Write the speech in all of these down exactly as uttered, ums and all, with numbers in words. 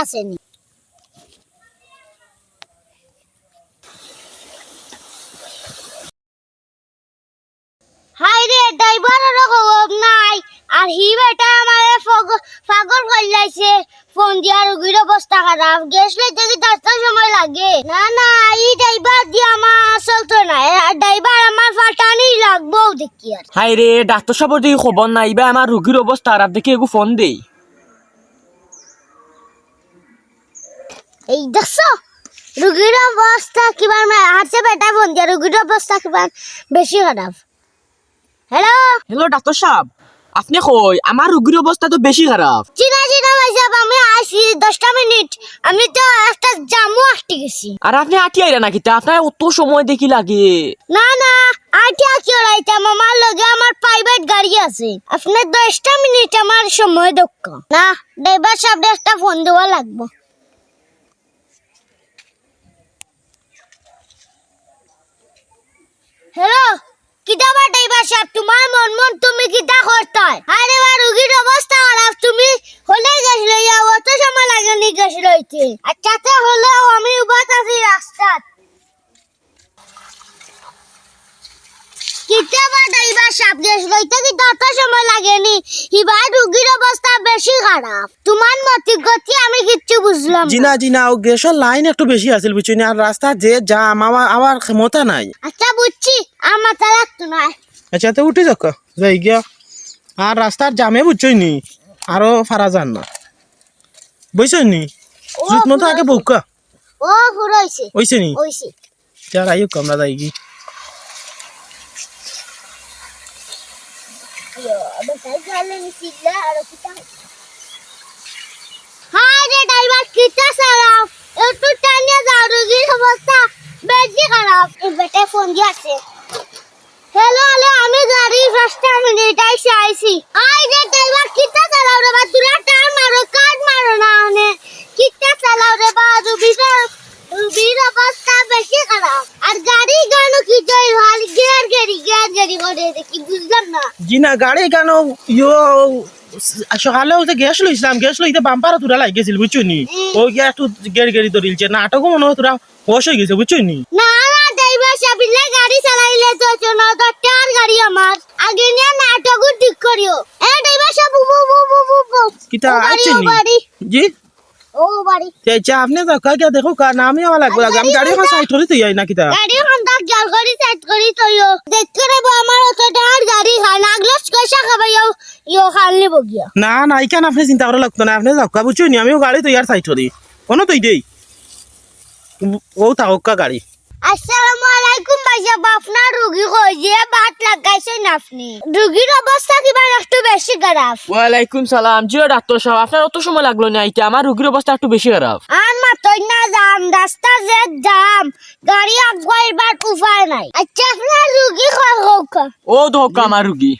আছেনি। হায় রে, ড্রাইভাররও খবর নাই। আর হি বেটা আমারে ফগ-, পাগল করিলাইছে। ফোন দিয়া রুগীর অবস্থা খারাপ। গ্যাস লইতে কিতা অত সময় লাগে? না, না, ই ড্রাইভার দিয়া আমার চলতো না। আর ড্রাইভার আমার ফাটানি লাগবো দেখি আর। হায় রে, ডাক্তার সাবর দেখি খবর নাই। ইবা আমার রুগীর অবস্থা খারাপ দেখি এগু ফোন দেই। এই দেখছো? রুগীর অবস্থা কিবা, মা-, হারছে বেটা ফোন দিয়া, রুগীর অবস্থা কিবা বেশি খারাপ। হ্যালো? হ্যালো, ডাক্তার সাব, আপনে কই? আমার রুগীর অবস্থা তো বেশি খারাপ। জি না, জি না ভাইসাব, আমি আইছি দশটা মিনিট, আমি তো একটা জামো আটকি গেছি। আর আপনে আটি আইরা না কিতা? আপনার অত সময় দেখি লাগে। না, না, আটি আটি ওরাইতাম, আমার লগে আমার প্রাইভেট গাড়ি আছে। আপনে দশটা মিনিট আমার সময় দেউক্কা। না, ড্রাইভার সাবরে একটা ফোন দেওয়া লাগবো। হ্যালো, কিতা বা ড্রাইভার সাব, তুমার মন মন তুমি কিতা করতায়? আরে বা, রুগীর অবস্থা খারাপ, তুমি হলে গ্যাস লইয়া, অত সময় লাগেনি গ্যাস লইতে। আচ্ছা, তে হলেও আমি উবাত আছি রাস্তাত। কিতা বা ড্রাইভার সাব, গ্যাস লইতে কিতা অত সময় লাগেনি? হিবার রুগীর অবস্থা বেশি খারাপ। তুমার মতি গতি আমি কিচ্ছু বুঝলাম জি না। না, জি না, ও গ্যাসর লাইন একটু বেশি আছিল, বুঝছো নি? আর রাস্তা যে জাম, আমার, আমার ক্ষমতা নাই। আচ্ছা, বুঝছি, আর মাথা লাগতো না। আচ্ছা, তো উঠি যাউক্কা, যাই গিয়া। আর রাস্তার জামে, বুঝছো নি, আরো ফারা যার না, বুঝছো নি? ও, জুত মতো আগে ফুরাইছে। বউক্কা। ও, ফুরাইছে। অইছে নি? অইছে। যার আইউক, আমরা যাইগি। ইয়ো, আবার তাই গেলে মিছিল আরো কিতা? হায় রে ড্রাইভার, কিতা চালাও? একটু টানিয়া যাও, রুগীর অবস্থা বেশি খারাপ। এই বেটায় ফোন দিয়া আছে। হ্যালো, হ্যালো, আমি গাড়ি পাঁচটা মিনিট আইছি, আইছি। আয় রে ড্রাইভার, কিতা চালাও রে বা, তুরা টান মারো, কাট মারো না, মানে, কিতা চালাও রে বা, রুগীর, রুগীর অবস্থা বেশি খারাপ। আর গাড়ি গানো কি জয় হল, গের গেরি, গের গেরি করে দেখি, বুঝলাম না। জি না, গাড়ি গানো, ইয়ো, সকালে অউ যে গ্যাস লইছিলাম, গ্যাস লইতে বাম্পারো তুরা লাগি গেছিল, বুঝছো নি? হুম। অউ গিয়া একটু গের গেরি ধরিলছে, নাটকও মনে অয় তুরা বয়স অই গেছে, বুঝছো নি? না, না, ড্রাইভার সাব, ইলা গাড়ি চালাইলে তো অইতো না, তো টায়ার গাড়ি আমার। আগে নিয়া নাটকও ঠিক করিও। এ, ড্রাইভার সাব, উবো, উবো, উবো, উবো, উবো। কিতা ও বাড়ি, আইছে ও নি? বাড়ি। জি? ও বাড়ি। তে আচ্ছা, আপনে যাউক্কা গিয়া দেখউক্কা, না আমি আবার লাগবো, আমি লাগবো। আমি গাড়ি গাড়ি এখন চালাইতে সাইড করি থই আই না কিতা? গাড়ি এখন তাক জল করি সাইড করি থইও। দেখতে রে বা আমার অত টায়ার গাড়ি খান, আগলস কইসা খাবাইও, ইয়ো খান নিবো গিয়া। না, না, ইখান আপনে চিন্তা করা লাগতো না, আপনে যাউক্কা, বুঝছো নি? আমিও গাড়ি থই আর সাইড করি। অনো থই দেই। অউ থাকউক্কা গাড়ি। আসসালামু আলাইকুম ভাইসাব, আপনার রুগী কই যে ভাত লাগাইছইন আপনি? রুগীর অবস্থা কিবা একটু বেশি খারাপ। ওয়ালাইকুম সালাম। জি ও ডাক্তার সাব, আপনার অত সময় লাগলো নি আইতে? আমার রুগীর অবস্থা একটু বেশি খারাপ। আর মাতইন না যান, রাস্তা যে জাম, গাড়ি আগুয়াইবার উপায় নাই। আচ্ছা, আপনার রুগী কই কউক্কা? অউ দেখউক্কা আমার রুগী।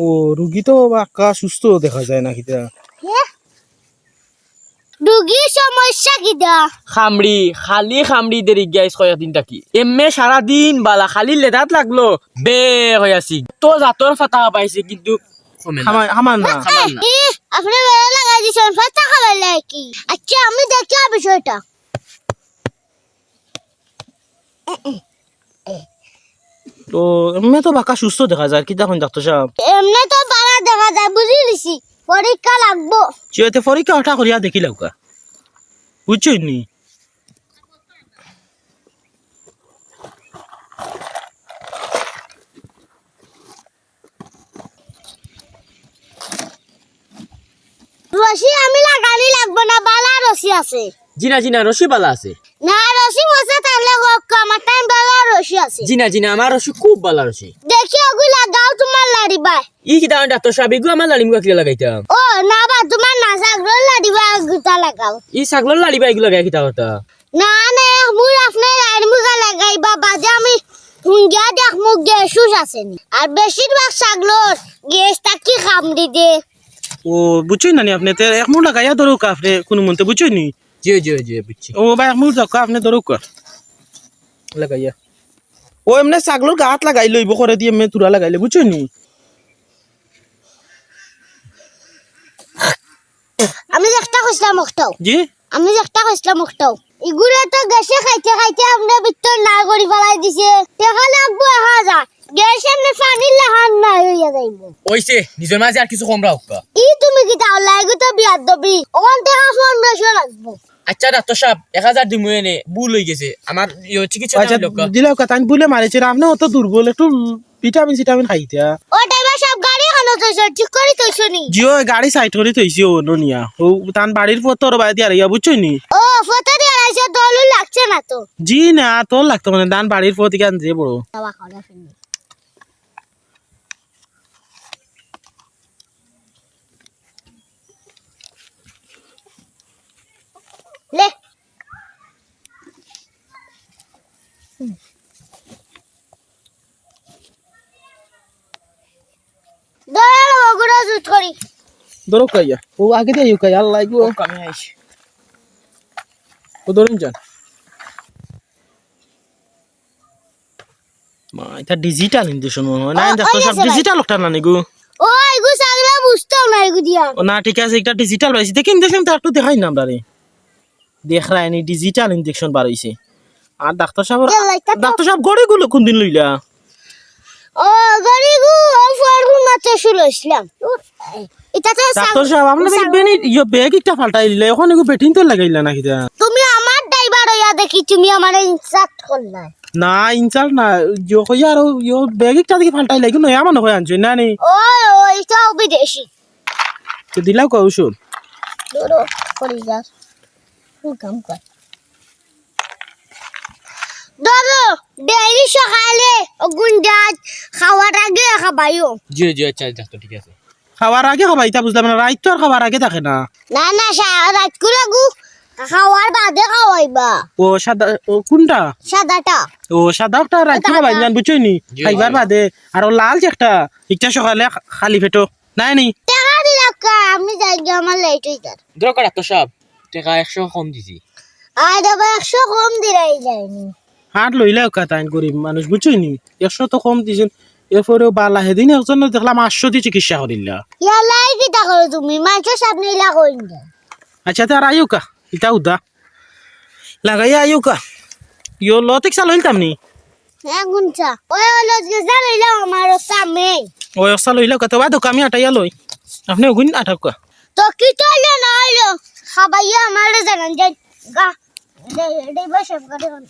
ও, রুগী তো বাক্কা সুস্থ দেখা যায় না কিতা? হে? রুগীর সমস্যা কিতা? খামড়ি, খালি খামড়ি দেরি গিয়া আইজ কয়েকদিন থাকি। এমনে সারাদিন বালা, খালি লেদাত লাগলো, বে কই আছি। তো জাতর ফাতা পাইছে, কিন্তু কমে না। হামার, হামার না। হামার না। ই, আপনে বেড়া লাগাই দিছইন, ফাতা খাবার লাগে কি? আচ্ছা, আমি দেখিয়া বিষয়টা। তো এমনে তো বাক্কা সুস্থ দেখা যায়, কিতা কইন ডাক্তার সাব? এমনে তো বালা দেখা যায়, বুঝিলিছি, পরীক্ষা লাগবো। জি, তে পরীক্ষা ওটা করিয়া দেখিলাউক্কা, বুঝছইন নি? রশি আমি লাগানি লাগবো না, বালা রশি আছে। জি না, জি না, রশি বালা আছে। না, রশি মজা তাইলে কউক্কা, আমার তাইন বালা রশি আছে। জি না, জি না, আমার রশি খুব বালা রশি। দেখি ওগু লাগাও তুমার লাড়ি বায়। ই কিতা ডাক্তার সাব, ইগু আমার লাড়ি মুখা কিলা লাগাইতাম? ও না বা, তুমার না ছাগলর লাড়ি বায় গুতা লাগাও। ই ছাগলর লাড়ি বায় ইগু লাগাই কিতা করতা? না, না, এক মুর আপনার লাড়ি মুখা লাগাইবা, বাদে আমি হুঙ্গিয়া দেখমু গ্যাস উস আছে নি। আর বেশিরভাগ ছাগলর গ্যাস থাকি খামড়ি দে। ও, বুঝছইন না নি আপনে? তে এক মুর লাগাইয়া ধরউক্কা আপনে কুনুমন্তে, বুঝছইন নি? জি, জি, জি, বুঝছি। ও বা এক মুর যাউক্কা, আপনে ধরউক্কা। লাগাইয়া। ও এমনে ছাগলর গাত লাগাইলে অইবো, করেদি এমনে তুরা লাগাইলে, বুঝছইন নি? আমি একটা কইছিলাম অখটাও। জি? আমি একটা কইছিলাম অখটাও। ইগুরে তো গ্যাসে খাইতে খাইতে আমরার ভিতর নাই করি ফালাই দিছে। টেকা লাগবো এক হাজার। গ্যাস এমনে পানির লাখান নাই অইয়া যাইবো। অইছে, নিজর মাঝে আর কিছু কম রাখউক্কা। ই তুমি কিতা কইলা, ইগু তো বিয়াদবি। অখান টেকা পনেরোশো লাগবো। আচ্ছা ডাক্তার সাব, এক হাজার দিমু এনে, ভুল অইগেছে। আমার ইয়ে চিকিৎসা আচ্ছা, নাম লক্ষ্য। দিলাউক্কা, তাইন ভুলে মারিছে, আপনে অত দুর্বল, একটু ভিটামিন সিটামিন খাইতা। ও ড্রাইভার সাব, গাড়ি অনো থইছো, ঠিক করি থইছো নি? জি, অউ গাড়ি সাইড করি থইছি, অউ নিয়া। অউ তান বাড়ির পথ তো বাড়ি দিয়া আইয়া, বুঝছো নি? ও, পথে দিয়া আইছো, দলু লাগছে না তো? জি না, তো লাগতো মানে, তান বাড়ির পথ ইখান যে বড়। বাবা, খাওয়া ফেলবে। লে। ধরো, অগুরে জুত করি। ধরো কাইয়া। অউ আগে দিয়া আইউক্কা, আল্লাহ গো। ও, আমি আইছি। অউ ধরইন যান। মা, ইটা digital injection মনে অয়। না, ও, দেখো ওই সব আছে ভাই। Digital অকটা না নিগু। ও, ইগু ছাগলে বুঝতাম না, ইগু দিয়া। ও না, ঠিক আছে, ইটা digital পাইছি। দেখি injection টা একটু দেখাই না আমরারে। দেখরায়নি, digital injection বার অইছে। আর ডাক্তার সাব, ইয়া, লাইটটা তো ডাক্তার সাব, ঘড়িগু কুনদিন লইলা? ও, ঘড়িগু, ও, ফরগু মাত্র শুরু অইছিলাম। উফ, ইটা তো ডাক্তার সাব-, সাব, আপনার সাব- ইবেনি, ইয়ো ব্যাগ একটা ফাল্টাই দিলা, অখন ইগু বেটিন তো লাগাইলা না কিতা? তুমি আমার ড্রাইভার অইয়া দেখি তুমি আমারে insult করলা। না, insult না, ইয়ো কইয়া আর ইয়ো ব্যাগ একটা দেখি ফাল্টাইলা, ইগু নয়া মনো অয় আনছো না নি? ও, ও, ইটা বিদেশি। তো দিলাউক্কা ঔষধ। ধরো, পড়ি যা। হুকাম কর। ধরো, ডেইলি সকালে অগুন যাত খাওয়ার আগে খাবাইও। জি, জি, আচ্ছা, আচ্ছা, তো ঠিক আছে। খাওয়ার আগে খাবাইতা বুঝলাম না, রাইত তো আর খাওয়ার আগে থাকে না। না, না, সা-, রাইত করে গু খাওয়ার বাদে খাওয়াইবা। ও, সাদা, ও, কুনটা? সাদাটা। ও, সাদাটা রাইত ওটা খাবাই সাদা। জান, বুঝছো নি? জি, খাইবার জি। বাদে। আর ও লাল যে একটা, ইটা সকালে খা-, খালি পেটো। নাই নি? টেকা দিলাউক্কা, আমি যাইগি, আমার লেট অই যার। ধরো, ডাক্তার সাব, টেকা একশো কম দিছি। আরে বাবা, একশো কম দিরাই যায়নি। হাট লইলাউক্কা, তাইন গরিব মানুষ, বুঝছো নি? একশো তো কম দিছইন, এরপরেও বালা, হেদিন একজনরে দেখলাম আটশো দি চিকিৎসা করিলা। ইয়াল্লাই কিতা করো তুমি? মানষর সামনে ইলা কইন না। আচ্ছা, তে আর আইউক্কা, ইটা উদা। লাগাইয়া আইউক্কা। ইয়ো, লত একশা লইলতাম নি? হ্যাঁ, গুনছা। ওই হলো যে যা লইলাম আমার সামনে। ওই একশা লইলাউক্কা, তে বাদ দেউক্কা, আমি আটাইয়া লই। আপনে অগুন আটাউক্কা। তো কিতা অইলো না অইলো? খাবাইয়া আমারে জানান যাই। গা। দে, দে, বসে করে।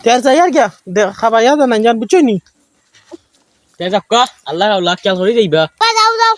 তে আর যাই আর কিয়া? দে, খাবাইয়া জানান যান, বুঝছো নি? তে যাউক্কা, আল্লাহ, আল্লাহ, খেয়াল করি যাইবা। পা যাও, যাও।